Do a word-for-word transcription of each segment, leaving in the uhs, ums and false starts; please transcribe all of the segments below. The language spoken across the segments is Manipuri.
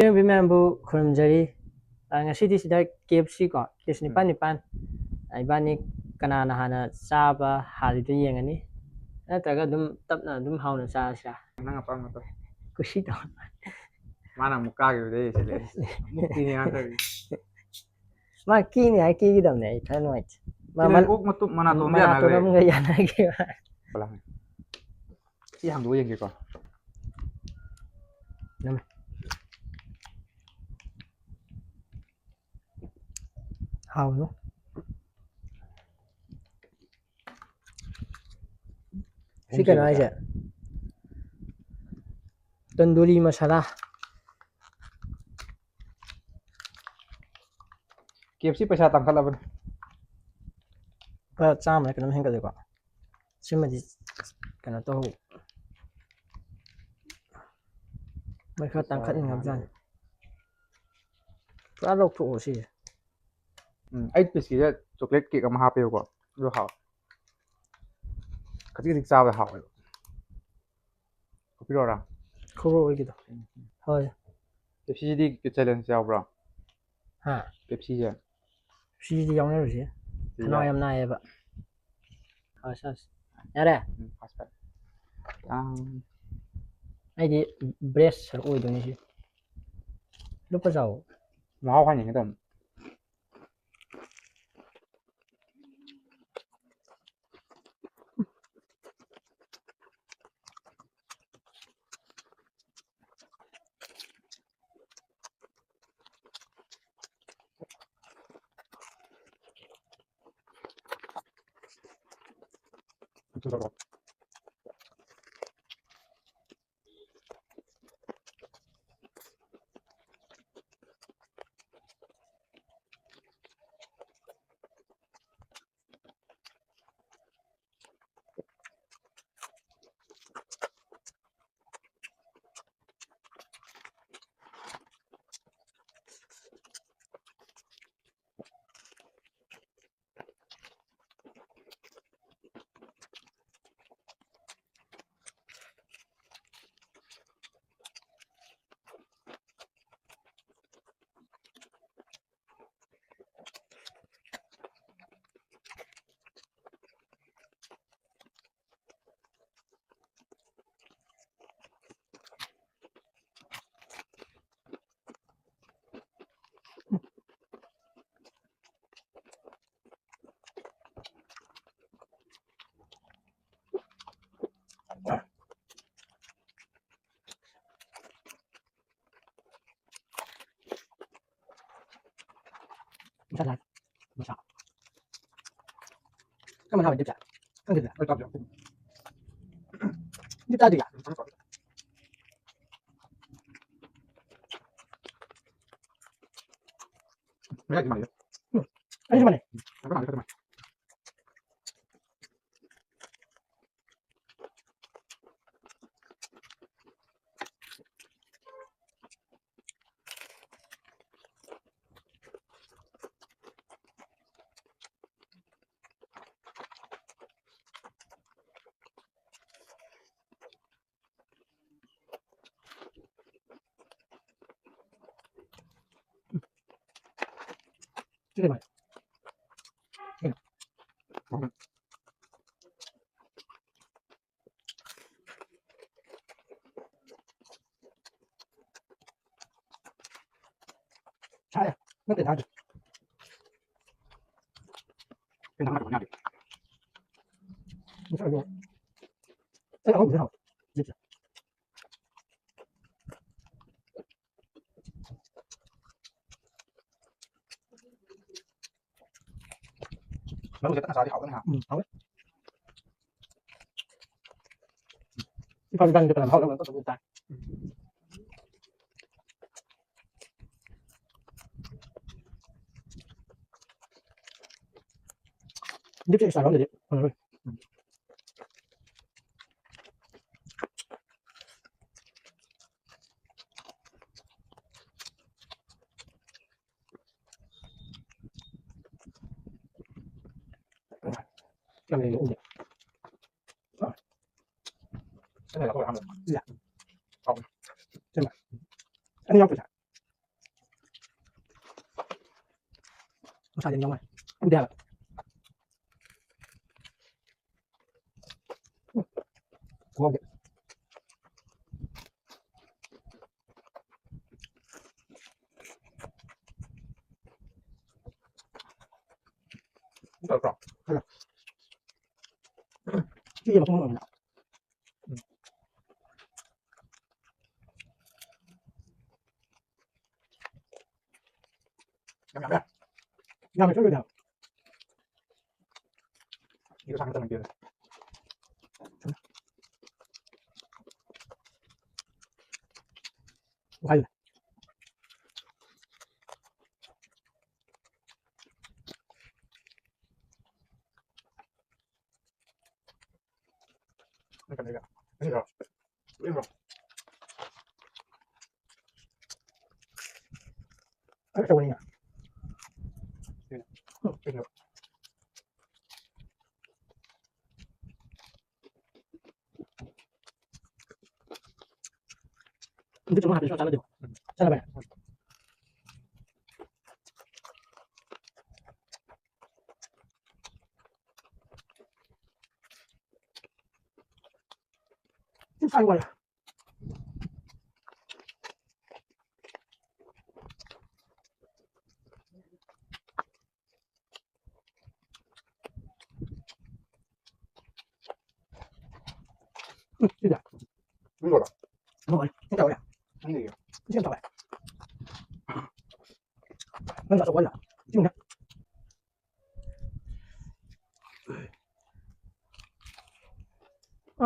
ꯃꯤꯑꯣꯏꯕ ꯃꯌꯥꯝꯕꯨ ꯈꯨꯔꯨꯝꯖꯔꯤ꯫ ꯑ, ꯉꯁꯤꯗꯤ ꯁꯤꯗ K F C ꯀꯣ, piece ꯅꯤꯄꯥꯟ ꯎꯝ꯫ ꯅꯤꯄꯥꯟ, ꯑ, ꯏꯕꯥꯅꯤ ꯀꯅꯥꯅ ꯍꯥꯟꯅ ꯆꯥꯕ ꯍꯥꯜꯂꯤꯗꯣ ꯌꯦꯡꯉꯅꯤ꯫ ꯅꯠꯇ꯭ꯔꯒ ꯑꯗꯨꯝ ꯇꯞꯅ ꯑꯗꯨꯝ ꯍꯥꯎꯅ ꯆꯥꯔꯁꯤꯔꯥ? ꯅꯪ ꯑꯄꯥꯝꯕ ꯇꯧ꯫ ꯀꯨꯁꯤ ꯇꯧ꯫ ꯃꯥꯅ ꯑꯃꯨꯛ ꯀꯥꯈꯤꯕꯗꯩ ꯑꯩꯁꯦ ꯂꯩꯔꯦ꯫ ꯑꯃꯨꯛ ꯀꯤꯅꯤ ꯉꯥꯛꯇ꯫ ꯃꯥ ꯀꯤꯅꯤ ꯍꯥꯏ ꯀꯤꯒꯗꯕꯅꯦ, ꯑꯩ ꯈꯔ ꯅꯨꯡꯉꯥꯏꯇꯦ꯫ ꯃꯥ ꯁꯤꯗ ꯃꯟ-, ꯑꯣꯛ ꯃꯇꯨꯝ ꯃꯅꯥꯇꯣꯟꯗꯤ ꯃꯅꯥꯇꯣꯟ ꯌꯥꯅꯈ꯭ꯔꯦ꯫ ꯑꯃꯒ ꯌꯥꯅꯈꯤꯕ꯫ ꯁꯤ ꯍꯥꯡꯗꯣꯛꯑ ꯌꯦꯡꯒꯦꯀꯣ꯫ ꯅꯝꯃꯦ꯫ ꯍꯥꯎꯕ꯭ꯔꯣ? ꯁꯤ ꯀꯩꯅꯣ ꯍꯥꯏꯁꯦ? ꯇꯟꯗꯨꯔꯤ ꯃꯁꯥꯂꯥ꯫ K F C ꯄꯩꯁꯥ ꯇꯥꯡꯈꯠꯂꯕꯅꯤ꯫ ꯂꯨꯄꯥ ꯆꯥꯝꯃ ꯀꯩꯅꯣꯝ ꯍꯦꯟꯒꯠꯂꯦꯀꯣ꯫ ꯁꯤꯃꯗꯤ ꯀꯩꯅꯣ ꯇꯧꯍꯧ-, ꯃꯣꯏ ꯈꯔ ꯇꯥꯡꯈꯠꯅꯤꯡꯉꯕꯖꯥꯠꯅꯤ꯫ ꯄꯨꯔꯥ ꯂꯧꯊꯣꯛꯑꯣ ꯁꯤꯁꯦ꯫ ꯎꯝ, ꯑꯩꯠ piece ꯀꯤꯁꯦ chocolate cake ꯑꯃ ꯍꯥꯞꯄꯦꯕꯀꯣ꯫ ꯑꯗꯨ ꯍꯥꯎꯋꯦ꯫ ꯈꯖꯤꯛ ꯈꯖꯤꯛ ꯆꯥꯕꯗ ꯍꯥꯎꯋꯦꯕ꯫ ꯀꯣꯛꯄꯤꯔꯛꯑꯣꯔꯥ? ꯈꯨꯔꯣꯏꯒꯤꯗꯣ꯫ ꯎꯝ꯫ ꯍꯣꯏ꯫ Pepsi ꯗꯤ challenge ꯌꯥꯎꯕ꯭ꯔꯣ? ꯍꯥ? Pepsi ꯁꯦ? Pepsi ꯗꯤ ꯌꯥꯎꯅꯔꯨꯁꯦ꯫ ꯁꯤ ꯈꯅꯥꯎ ꯌꯥꯎ-, ꯌꯥꯝ ꯅꯥꯏꯌꯦꯕ꯫ ꯍꯣꯏ, ꯁꯥꯁ꯫ ꯌꯥꯔꯦ? ꯎꯝ, ꯐꯥꯁ ꯐꯥꯏ꯫ ꯑꯥ꯫ ꯑꯩꯗꯤ breast ꯁꯔꯨꯛ ꯑꯣꯏꯗꯣꯏꯅꯤ ꯁꯤ꯫ ꯂꯨꯞꯄ ꯆꯥꯎ꯫ ꯃꯍꯥꯎ ꯍꯥꯏꯅꯤꯡꯉꯦ ꯇꯧꯅꯤ꯫ ꯃꯁꯥ ꯆꯥꯔꯦ꯫ ꯃꯁꯥ꯫ ꯀꯔꯝꯕꯅ ꯍꯥꯎꯋꯤ, ꯗꯤꯞꯁꯦ? ꯈꯪꯗꯦꯗ꯫ ꯑꯩ ꯆꯥꯗ꯭ꯔꯤ꯫ ꯗꯤꯞ ꯆꯥꯗ꯭ꯔꯤꯌꯦ? ꯃꯌꯥꯏꯗꯤ ꯃꯥꯜꯂꯦ꯫ ꯎꯝ꯫ ꯑꯩꯁꯨ ꯃꯥꯜꯂꯦ꯫ ꯎꯝ꯫ ꯍꯥꯏꯐꯦꯠ ꯃꯥꯜꯂꯦ, ꯍꯥꯏꯐꯦꯠ ꯃꯥꯜꯂꯦ꯫ ꯁꯤꯗꯤ ꯃꯥꯜꯂꯦ꯫ ꯁꯤꯅ꯫ ꯁꯥꯏ꯫ ꯅꯠꯇꯦ, ꯁꯥꯗꯦ꯫ ꯀꯩꯅꯣ ꯍꯥꯏꯕ ꯌꯥꯗꯦ꯫ ꯉꯁꯥꯏꯗꯣ ꯑꯩ ꯑꯍꯨꯝꯁꯦ ꯍꯥꯎꯋꯦ꯫ ꯖꯤꯞꯁꯦ꯫ ꯃꯔꯨꯁꯦ ꯀꯟꯅ ꯆꯥꯔꯗꯤ ꯍꯥꯎꯒꯅꯤ ꯍꯥ? ꯎꯝ, ꯍꯥꯎꯋꯦ꯫ ꯏꯝꯐꯥꯜ ꯏꯕꯥꯅꯤꯗ ꯀꯅꯥꯅ ꯍꯥꯎꯅꯕ ꯑꯝꯇ ꯇꯧꯕ ꯇꯥꯏ꯫ ꯗꯤꯞꯁꯦ extra ꯌꯥꯎꯔꯝꯗ꯭ꯔꯗꯤ ꯐꯪꯉꯔꯣꯏ꯫ ꯌꯥꯝ ꯂꯩꯔꯦ ꯎꯗꯦ꯫ ꯑꯅꯤ ꯂꯧꯊꯣꯛꯑꯦ ꯑꯍꯥꯟꯕꯗ꯫ ꯁꯤꯁꯦ꯫ ꯍꯥꯎꯕꯅꯦ꯫ ꯁꯤꯃ꯫ ꯑꯅꯤ ꯌꯥꯎꯗ꯭ꯔꯁꯦ꯫ ꯃꯁꯥꯗꯤ ꯑꯅꯤ ꯌꯥꯎ ꯃꯥꯜꯂꯦ꯫ ꯎꯗꯦ ꯍꯥꯏꯕ꯫ ꯎꯝ꯫ ꯈꯨꯍꯥꯎꯗꯤ꯫ ꯇꯧꯔꯛꯄ꯭ꯔꯣ? ꯍꯜꯂꯣ꯫ ꯁꯤꯒꯤ ꯃꯈꯣꯡ ꯑꯣꯏꯅ꯫ ꯎꯝ꯫ ꯌꯥꯝ ꯌꯥꯝꯃꯦ꯫ ꯌꯥꯝ ꯀꯩꯁꯨ ꯂꯣꯏꯗꯦ ꯍꯥꯏꯕ꯫ ꯏꯒ ꯁꯥꯡꯅ ꯆꯪꯉꯛꯇꯦꯗ꯫ ꯍꯥꯏ꯫ ꯅꯪ ꯀꯩꯅꯣꯒ꯫ ꯑꯅꯤꯔꯣ? ꯑꯅꯤꯔꯣ? ꯑꯩ ꯑꯆꯧꯕꯅꯤꯅ꯫ ꯎꯝ, ꯀꯩꯅꯣ? ꯑꯗꯨ ꯆꯨꯝꯅ ꯍꯥꯞꯄꯁꯨ ꯆꯥꯟꯅꯗꯦ꯫ ꯆꯥꯟꯅꯕ ꯌꯥꯏ꯫ ꯁꯤ ꯆꯥꯏ ꯋꯥꯏ꯫ ꯎꯝ, ꯁꯤꯗ꯫ ꯃꯤ ꯂꯣꯏꯔꯣ? ꯂꯣꯏꯔꯦ꯫ ꯁꯤ ꯇꯧꯔꯦ꯫ ꯃꯤ ꯂꯩꯌꯦ꯫ ꯁꯤ ꯌꯥꯝ ꯇꯧꯔꯦ꯫ ꯅꯪ ꯆꯥꯊꯣꯛꯑꯣ ꯍꯥꯏꯔꯣ? ꯁꯤ ꯃꯨꯟꯅ꯫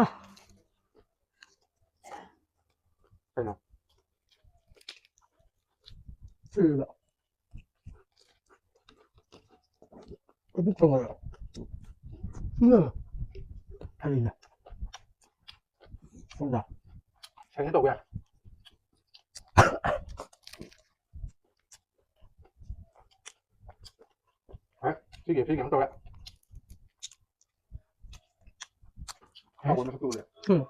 ꯑꯥ꯫ ꯀꯩꯅꯣ? ꯁꯤꯗ꯫ ꯀꯣꯕꯤ ꯊꯣꯡꯉꯒ꯫ ꯎꯝ꯫ ꯍꯩꯅꯦ꯫ ꯁꯣꯝꯗ꯫ ꯁꯥꯏꯅ ꯇꯧꯕ ꯌꯥꯏ꯫ ꯍꯣꯏ, ꯁꯤꯒꯤ ꯁꯤ ꯀꯩꯅꯣ ꯇꯧꯔꯦ꯫ ꯍꯥꯎꯕ ꯃꯁꯛꯇꯨ ꯎꯔꯦ꯫ ꯎꯝ꯫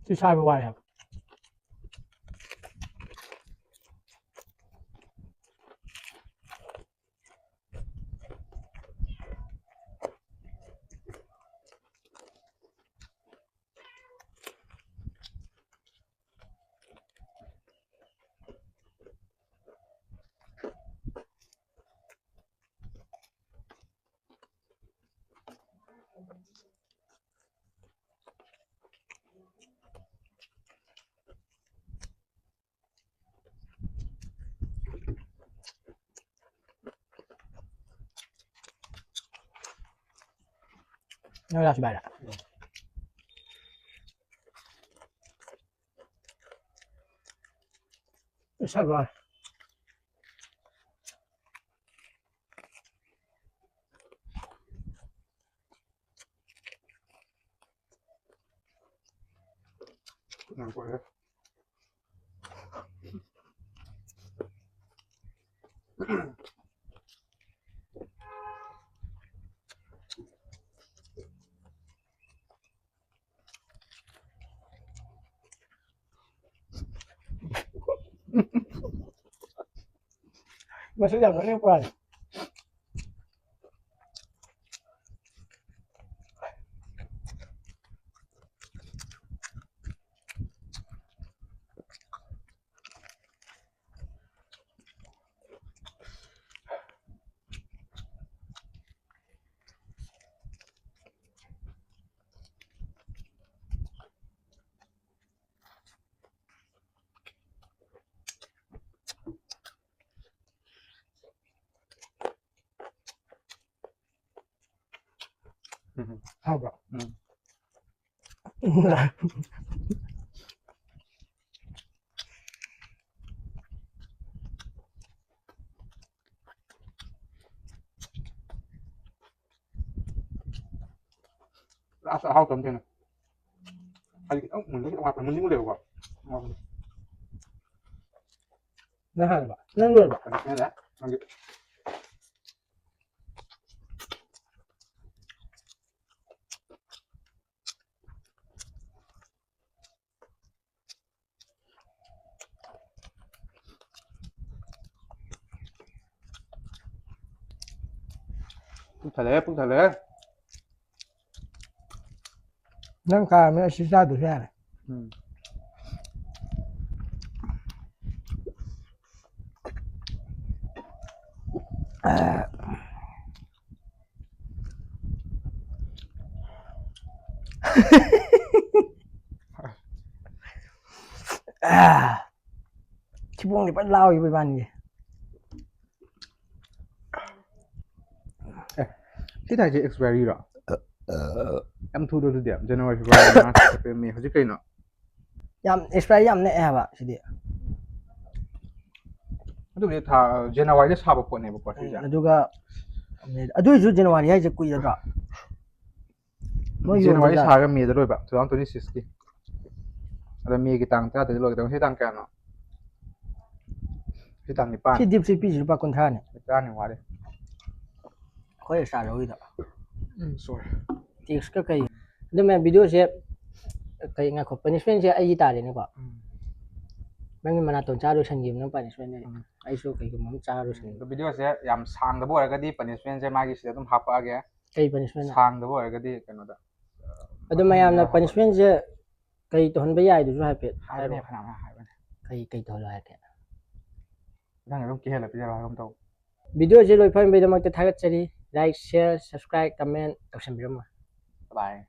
ꯁꯤ ꯁꯥꯏꯕ ꯋꯥꯏ ꯍꯥꯏꯕ꯫ ꯅꯣꯏ ꯂꯥꯛꯁꯤ ꯚꯥꯏꯔ? ꯏꯁ ꯚꯥꯏ꯫ ꯌꯥꯝ ꯀꯣꯏꯔꯦ꯫ ꯃꯁꯤ ꯌꯥꯝ ꯅꯣꯛꯅꯤꯡꯕ ꯋꯥꯅꯤ꯫ ꯎꯝ꯫ ꯍꯥꯎꯕ꯭ꯔꯣ? ꯎꯝ꯫ ꯂꯥꯁꯇ ꯑꯍꯥꯎ ꯇꯝ ꯊꯦꯡꯅ꯫ ꯑꯩ ꯈꯤꯇꯪ ꯃꯨꯟꯕ ꯈꯤꯇꯪ ꯋꯥꯠꯄ, ꯃꯨꯟꯗꯤ ꯃꯨꯜꯂꯦꯕꯀꯣ꯫ ꯅꯪ ꯍꯥꯟꯅ ꯅꯪ ꯂꯣꯏꯔꯕ? ꯀꯩꯅꯣ ꯊꯦꯡꯅ ꯅꯪꯒꯤ꯫ ꯄꯨꯛ ꯊꯜꯂꯦ, ꯄꯨꯛ ꯊꯜꯂꯦ꯫ ꯅꯪ ꯀꯥꯔꯝꯅꯤꯅ ꯑꯁꯤ ꯆꯥꯗ꯭ꯔꯁꯨ ꯌꯥꯔꯦ꯫ ꯎꯝ꯫ ꯊꯤꯕꯣꯡꯗꯤ ꯐꯖꯅ ꯂꯥꯎꯏꯕ ꯏꯕꯥꯅꯤꯁꯦ꯫ ꯑꯦ, ꯁꯤ ꯊꯥꯏꯁꯦ expiry ꯔꯣ? ꯌꯥꯝ ꯊꯨꯗ꯭ꯔꯣ ꯑꯗꯨꯗꯤ? ꯖꯅꯋꯥꯔꯤ, ꯐꯦꯕ꯭ꯔꯨꯋꯥꯔꯤ, ꯃꯥꯔꯆ, ꯑꯦꯄ꯭ꯔꯤꯜ, ꯃꯦ꯫ ꯍꯧꯖꯤꯛ ꯀꯩꯅꯣ? ꯌꯥꯝ ꯑꯦꯛꯁꯄꯥꯏꯔꯤ ꯌꯥꯝ ꯅꯛꯑꯦ ꯍꯥꯏꯕ ꯁꯤꯗꯤ꯫ ꯑꯗꯨꯕꯨꯗꯤ ꯊꯥ ꯖꯅꯋꯥꯔꯤꯗ ꯁꯥꯕ ꯄꯣꯠꯅꯦꯕꯀꯣ ꯁꯤꯁꯦ꯫ ꯑꯗꯨꯒ ꯑꯗꯨꯏꯁꯨ ꯖꯅꯋꯥꯔꯤ ꯍꯥꯏꯁꯦ ꯀꯨꯏꯔꯗ꯭ꯔꯣ? ꯃꯣꯏ ꯖꯅꯋꯥꯔꯤ ꯌꯣꯟꯕꯗ ꯁꯥꯔꯒ ꯃꯦꯗ ꯂꯣꯏꯕ, ꯇꯨ ꯊꯥꯎꯖꯟ ꯇ꯭ꯋꯦꯟꯇꯤ ꯁꯤꯛꯁꯀꯤ꯫ ꯑꯗ ꯃꯦꯒꯤ ꯇꯥꯡ ꯇꯔꯥꯗꯗꯤ ꯂꯣꯏꯒꯗꯕ꯫ ꯉꯁꯤ ꯇꯥꯡ ꯀꯌꯥꯅꯣ? ꯉꯁꯤ ꯇꯥꯡ ꯅꯤꯄꯥꯟ꯫ ꯁꯤ ꯗꯤꯞꯁꯤ ꯄꯤꯁꯤ ꯂꯨꯄꯥ ꯀꯨꯟꯊ꯭ꯔꯥꯅꯦ꯫ ꯇꯔꯥꯅꯤ ꯋꯥꯠꯂꯤ꯫ ꯑꯩꯈꯣꯏ ꯑꯦꯛꯁꯇ꯭ꯔꯥ ꯂꯧꯔꯤꯗꯣ꯫ ꯎꯝ, ꯁꯣꯔꯤ꯫ ꯇꯦꯛꯁꯀ ꯀꯩ꯫ ꯑꯗꯨ ꯃꯌꯥꯝ ꯚꯤꯗꯤꯑꯣꯁꯦ ꯀꯩ, ꯉꯥꯏꯈꯣ, ꯄꯅꯤꯁꯃꯦꯟꯁꯦ ꯑꯩꯒꯤ ꯇꯥꯔꯦꯅꯦꯀꯣ꯫ ꯎꯝ꯫ ꯅꯪꯒꯤ ꯃꯅꯥꯇꯣꯟ ꯆꯥ ꯂꯣꯏꯁꯟꯈꯤꯕꯅ ꯄꯅꯤꯁꯃꯦꯟꯅꯦ꯫ ꯎꯝ꯫ ꯑꯩꯁꯨ ꯀꯩꯒꯨꯝꯕ ꯑꯃ ꯆꯥ ꯂꯣꯏꯁꯟꯒꯦ꯫ ꯑꯗꯣ ꯚꯤꯗꯤꯑꯣꯁꯦ ꯌꯥꯝ ꯁꯥꯡꯗꯕ ꯑꯣꯏꯔꯒꯗꯤ ꯄꯅꯤꯁꯃꯦꯟꯁꯦ ꯃꯥꯒꯤ ꯁꯤꯗ ꯑꯗꯨꯝ ꯍꯥꯞꯄꯛꯑꯒꯦ꯫ ꯀꯩ ꯄꯅꯤꯁꯃꯦꯟ? ꯁꯥꯡꯗꯕ ꯑꯣꯏꯔꯒꯗꯤ ꯀꯩꯅꯣꯗ꯫ ꯑꯗꯣ ꯃꯌꯥꯝꯅ ꯄꯅꯤꯁꯃꯦꯟꯁꯦ ꯀꯩ ꯇꯧꯍꯟꯕ ꯌꯥꯏꯗꯨꯁꯨ ꯍꯥꯏꯐꯦꯠ ꯍꯥꯏꯕꯅꯦ, ꯍꯥꯏꯔꯣ꯫ ꯐꯅꯌꯥꯝ ꯍꯥꯏꯕꯅꯦ꯫ ꯀꯩ ꯀꯩ ꯇꯧꯍꯜꯂꯣ ꯍꯥꯏꯒꯦ? ꯅꯪ ꯑꯗꯨꯝ ꯀꯤꯍꯜꯂ ꯄꯤꯖꯔꯣ ꯍꯥꯏꯒꯨꯝ ꯇꯧ꯫ ꯚꯤꯗꯤꯑꯣꯁꯦ ꯂꯣꯏ ꯐꯪꯕꯒꯤꯗꯃꯛꯇ ꯊꯥꯒꯠꯆꯔꯤ꯫ Like, share, subscribe, comment ꯇꯧꯁꯟꯕꯤꯔꯝꯃꯣ꯫ ꯕꯥꯏ꯫